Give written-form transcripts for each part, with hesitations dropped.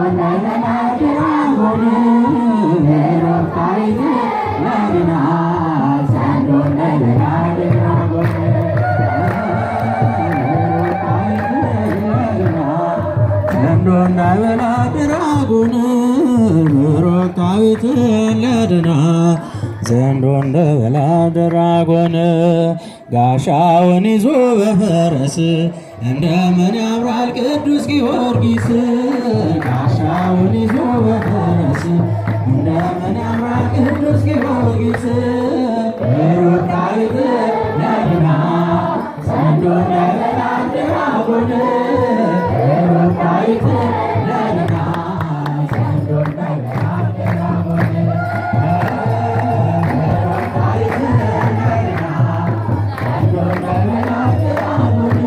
እንዳይበላ ድራጎን ሩክታዊት ላድናት ዘንዶ እንዳይበላ ድራጎን ሩክታዊት ላድናት ዘንዶ እንዳይበላ ድራጎን ብሩክታዊትን ሊያድናት ዘንዶ እንዳይበላ ድራጎን ጋሻውን ይዞ በፈረስ እንደምን ያምራል ቅዱስ ጊዮርጊስ ጋሻውን ይዞ በፈረስ እንደምን ያምራል ቅዱስ ጊዮርጊስ ብሩክታዊትን ሊያድናት ዘንዶ እንዳይበላ ድራጎን ብሩክታዊትን ሊያድናት ዘንዶ እንዳይበላ ድራጎን ብሩክታዊትን ሊያድናት ዘንዶ እንዳይበላ ድራጎን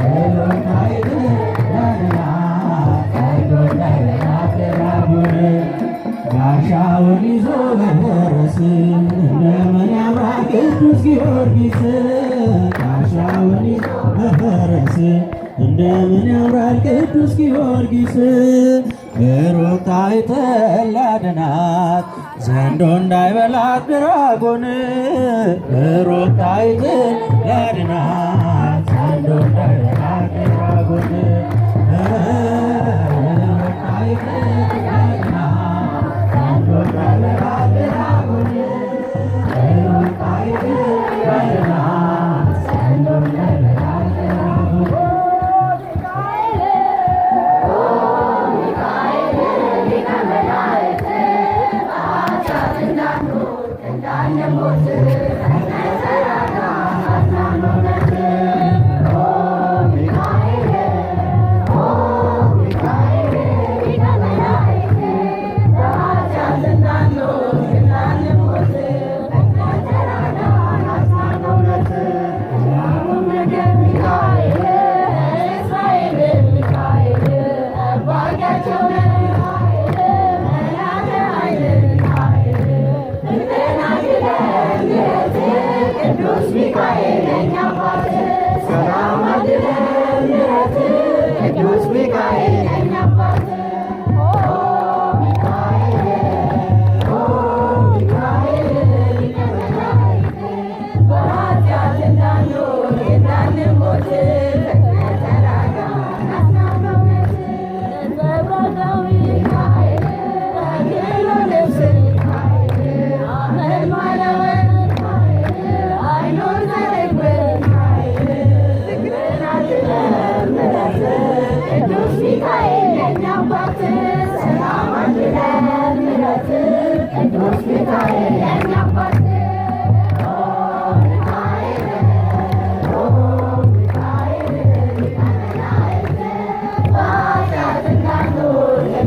ብሩክታዊትን ሊያድናት ዘንዶ እንዳይበላ ድራጎን ጋሻውን ይዞ በፈረስ እንደምን ያምራል ቅዱስ ጊዮርጊስ ጋሻውን ይዞ በፈረስ እንደምን ያምራል ቅዱስ ጊዮርጊስ ብሩክታዊትን ሊያድናት ዘንዶ እንዳይበላት ድራጎን ብሩክታዊትን ሊያድናት ዘንዶ እንዳይበላት ድራጎን ብሩክታዊትን ሊያድናት ዘንዶ እንዳይበላት ድራጎን ብሩክታዊትን ሊያድናት ዘንዶ እንዳይበላት ድራጎን። ሚካኤል ሊቀ መላእክት፣ በኃጢአት እንዳንወድቅ እንዳንሞት ፈጥነህ ተራዳን አጽናን በእውነት። ኦ ሚካኤል፣ ኦ ሚካኤል ሊቀ መላእክት፣ በኃጢአት እንዳንወድቅ እንዳንሞት ፈጥነህ ተራዳን አጽናን በእውነት። ነገር ሚካኤል፣ እስራኤል ሚካኤል፣ ጠባቂያቸው ነህ ሚካኤል፣ መላከ ኃይል ሚካኤል፣ ፍቅርን አድለን ምሕረት ቅዱስ ሚካኤል የኛ አባት፣ ሰላም አድለን ምሕረት ቅዱስ ሚካኤል የኛ አባት። ኦ ሚካኤል፣ ኦ ሚካኤል ሊቀ መላእክት፣ በኃጢአት እንዳንወድቅ እንዳንሞት ፈጥነህ ተራዳን አጽናን በእውነት። ነጸብራቃዊ ሚካኤል፣ ተክለ ልብስ ሚካኤል፣ አመልማለ ወርቅ ሚካኤል፣ አይኖር ዘርግብ ሚካኤል፣ ፍቅርን አድለን ምሕረት ቅዱስ ሚካኤል የኛ አባት፣ ሰላም አድለን ምሕረት ቅዱስ ሚካኤል የኛ አባት። ኦ ሚካኤል፣ ኦ ሚካኤል ሊቀ መላእክት፣ በኃጢአት እንዳንወድቅ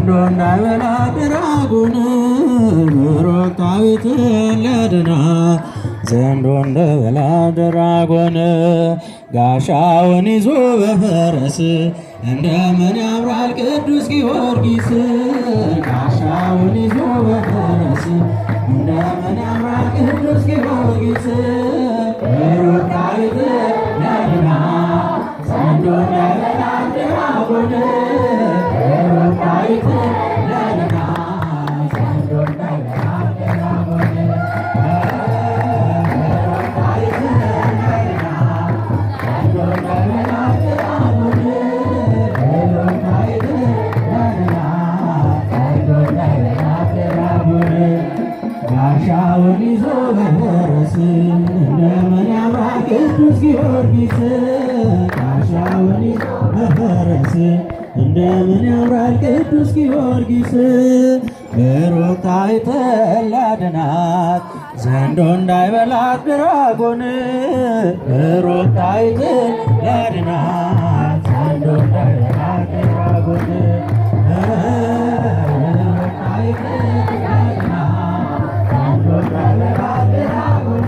ዘንዶ እንዳይበላ ድራጎን ብሩክታዊትን ሊያድናት ዘንዶ እንዳይበላ ድራጎን ጋሻውን ይዞ በፈረስ እንደምን ያምራል ቅዱስ ጊዮርጊስ ጋሻውን ይዞ በፈረስ እንደምን ያምራል ቅዱስ ጊዮርጊስ ብሩክታዊትን ሊያድናት ዘንዶ እንዳይበላ ድራጎን ብሩክታዊትን ሊያድናት ዘንዶ እንዳይበላ ድራጎን ብሩክታዊትን ሊያድናት ዘንዶ እንዳይበላ ድራጎን ብሩክታዊትን ሊያድናት ዘንዶ እንዳይበላ ድራጎን ጋሻውን ይዞ በፈረስ እንደምን ያምራል ቅዱስ ጊዮርጊስ ጋሻውን ይዞ በፈረስ እንደምን ያምራል ቅዱስ ጊዮርጊስ ብሩክታዊትን ሊያድናት ዘንዶ እንዳይበላት ድራጎን ብሩክታዊትን ሊያድናት ዘንዶ እንዳይበላት ድራጎን ብሩክታዊትን ሊያድናት ዘንዶ እንዳይበላት ድራጎን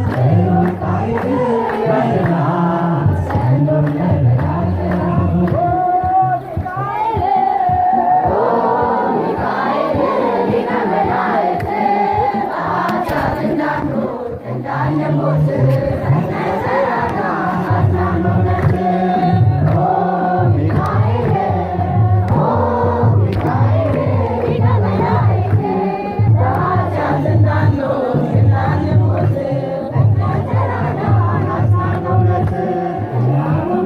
ብሩክታዊትን ሊያድናት ዘንዶ እንዳይበላት ድራጎን። ሚካኤል ሊቀ መላእክት በኃጢአት እንዳንወድቅ እንዳንሞት ፈጥነህ ተራዳን አጽናን በእውነት። ኦ ሚካኤል፣ ኦ ሚካኤል ሊቀ መላእክት በኃጢአት እንዳንወድቅ እንዳንሞት ፈጥነህ ተራዳን አጽናን በእውነት።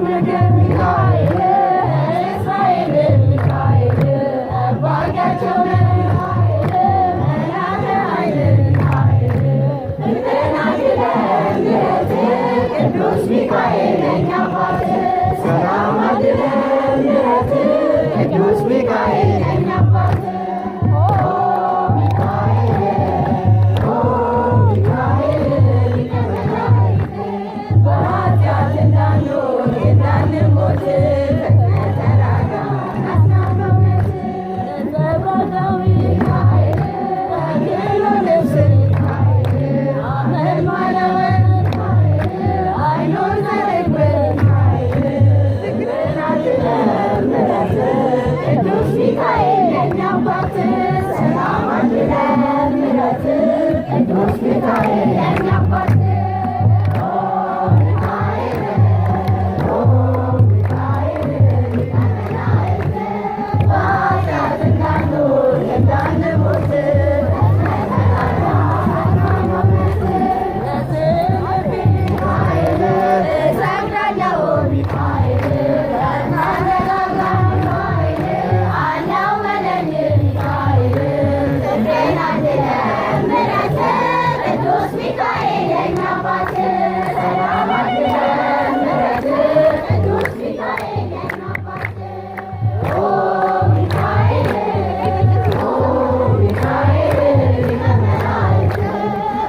ነገር ሚካኤል እስራኤል ሚካኤል ጠባቂያቸው ነህ ሚካኤል መላከ ኃይል ሚካኤል ፍቅርን አድለን ምሕረት ቅዱስ ሚካኤል የእኛ አባት ሰላም አድለን ምሕረት ቅዱስ ሚካኤል የእኛ አባት። ኦ ሚካኤል፣ ኦ ሚካኤል ሊቀ መላእክት በኃጢአት እንዳንወድቅ እንዳንሞት ፈጥነህ ተራዳን አጽናን በእውነት። ነጸብራቃዊ ሚካኤል ተክለ ልብስ ሚካኤል አመልማለ ሚካኤል አይኑን ዘርግብ ሚካኤል ፍቅርን አድለን ምሕረት ቅዱስ ሚካኤል የእኛ አባት ሰላም አድለን ምሕረት ቅዱስ ሚካኤል የእኛ አባት። ኦ ሚካኤል፣ ኦ ሚካኤል ሊቀ መላእክት በኃጢአት እንዳንወድቅ እንዳንሞት ፈጥነህ ተራዳን አጽናን በእውነት። ሚካኤል እሰግዳለሁ ሚካኤል አረጋጋ ሚካኤል አለው በለኝ ሚካኤል ፍቅርን አድለን ምሕረት ቅዱስ ሚካኤል የእኛ አባት ሰላም አድለን ምሕረት ቅዱስ ሚካኤል የእኛ አባት። ኦ ሚካኤል፣ ኦ ሚካኤል ሊቀ መላእክት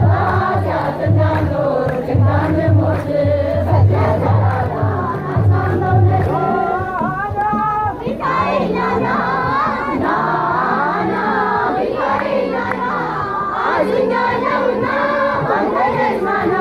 በኃጢአት እንዳንወድቅ እንዳንሞት ፈጥነህ ተራዳን አጽናን በእውነት። ሚካኤል ና ና ና ሚካኤል ና አዝኛለሁና ባንተ ልጽናና።